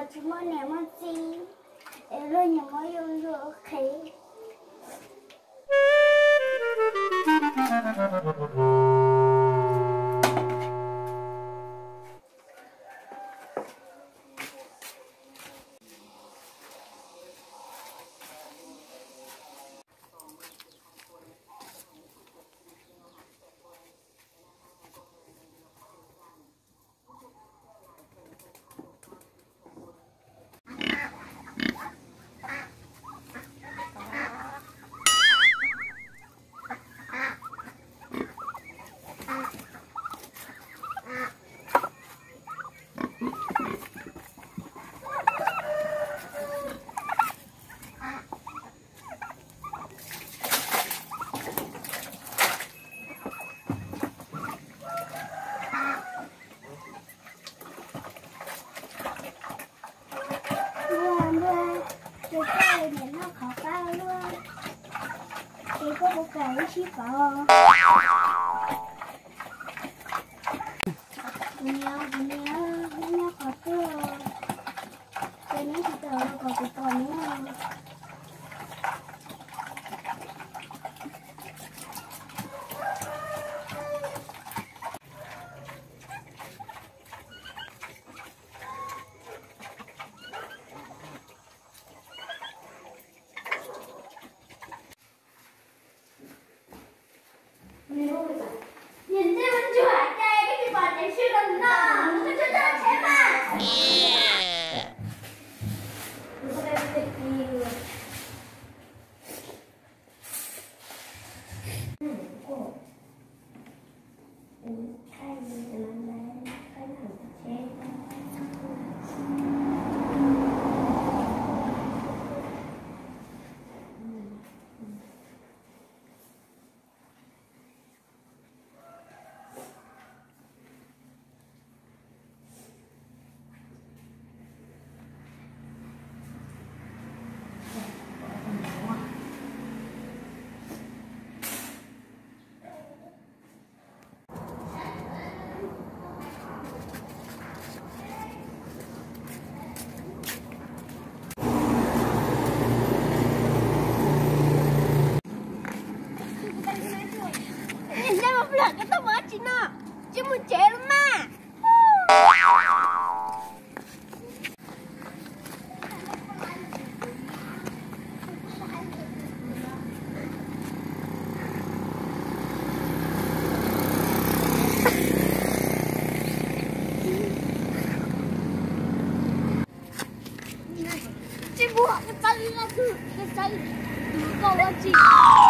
Tsis muaj niam muaj txiv, es luag nyias muab yuav luag qhev. Npua, npua, ces koj niam noj qhov qab luaj, ces koj puas kam wb sib pauv? Kuv niam, kuv niam, neb nyob qhov twg, ces neb tsis tawm los kom kuv pom neb. Neb mus plam koj tau mus dab tsi no? Tsis mus tsev los mas. Tsis muaj, koj txawj ib tug, koj txawj tus koj ua tsis.